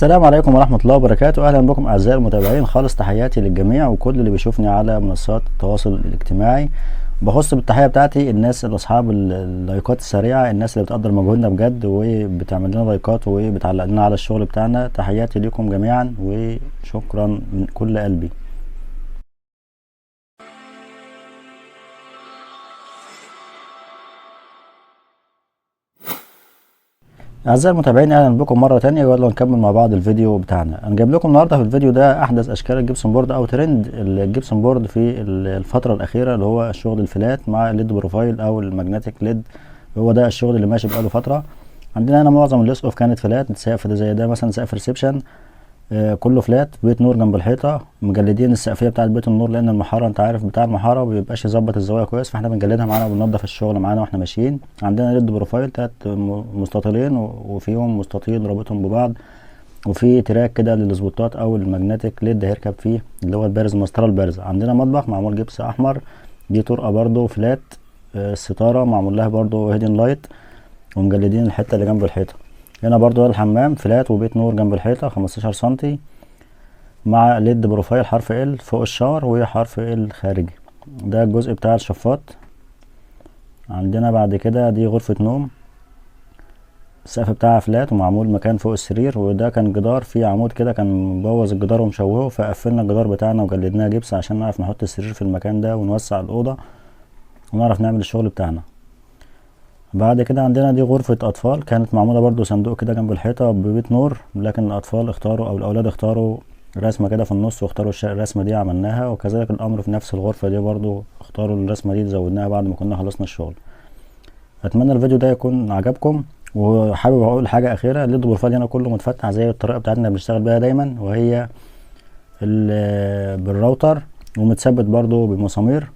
السلام عليكم ورحمة الله وبركاته. أهلا بكم أعزائي المتابعين، خالص تحياتي للجميع وكل اللي بيشوفني على منصات التواصل الاجتماعي. بخص بالتحية بتاعتي الناس اللي أصحاب اللايكات السريعة، الناس اللي بتقدر مجهودنا بجد وبتعمل لنا لايكات وبتعلق لنا على الشغل بتاعنا. تحياتي لكم جميعا وشكرا من كل قلبي. أعزائي المتابعين أهلا بكم مرة تانية، ويلا نكمل مع بعض الفيديو بتاعنا. أنا جايب لكم النهاردة في الفيديو ده أحدث أشكال ال gypsum board أو ترند ال gypsum board في الفترة الأخيرة، اللي هو الشغل ال flat مع ال LED profile أو ال magnetic LED. هو ده الشغل اللي ماشي بقاله فترة. عندنا هنا معظم الأسقف كانت flat، سقف ده زي ده مثلا سقف reception كله flat، بيت نور جنب الحيطة، مجلدين السقفية بتاعة بيت النور لأن المحارة أنت عارف بتاع المحارة مبيبقاش يظبط الزوايا كويس، فاحنا بنجلدها معانا وبننضف الشغل معانا واحنا ماشيين. عندنا LED profile 3 مستطيلين وفيهم مستطيل رابطهم ببعض، وفي track كده للسبوتات أو ال magnetic LED هيركب فيه اللي هو البارز، المسطرة البارزة. عندنا مطبخ معمول جبس أحمر، دي طرقة برضو flat، الستارة معمول لها برضو hidden light ومجلدين الحتة اللي جنب الحيطة. هنا برضو ده الحمام flat وبيت نور جنب الحيطة 15 سنتي مع LED profile حرف L فوق ال shower وحرف L خارجي. ده الجزء بتاع الشفاط. عندنا بعد كده دي غرفة نوم، السقف بتاعها flat ومعمول مكان فوق السرير، وده كان جدار فيه عمود كده كان مبوظ الجدار ومشوهه، فقفلنا الجدار بتاعنا وجلدناه جبس عشان نعرف نحط السرير في المكان ده ونوسع الأوضة ونعرف نعمل الشغل بتاعنا. بعد كده عندنا دي غرفة أطفال، كانت معمولة برضو صندوق كده جنب الحيطة ببيت نور، لكن الأطفال اختاروا أو الأولاد اختاروا رسمة كده في النص واختاروا الرسمة دي عملناها، وكذلك الأمر في نفس الغرفة دي برضو اختاروا الرسمة دي زودناها بعد ما كنا خلصنا الشغل. أتمنى الفيديو ده يكون عجبكم، وحابب أقول حاجة أخيرة، ال LED profile هنا كله متفتح زي الطريقة بتاعتنا اللي بنشتغل بيها دايما، وهي بالراوتر ومتثبت برضو بمسامير.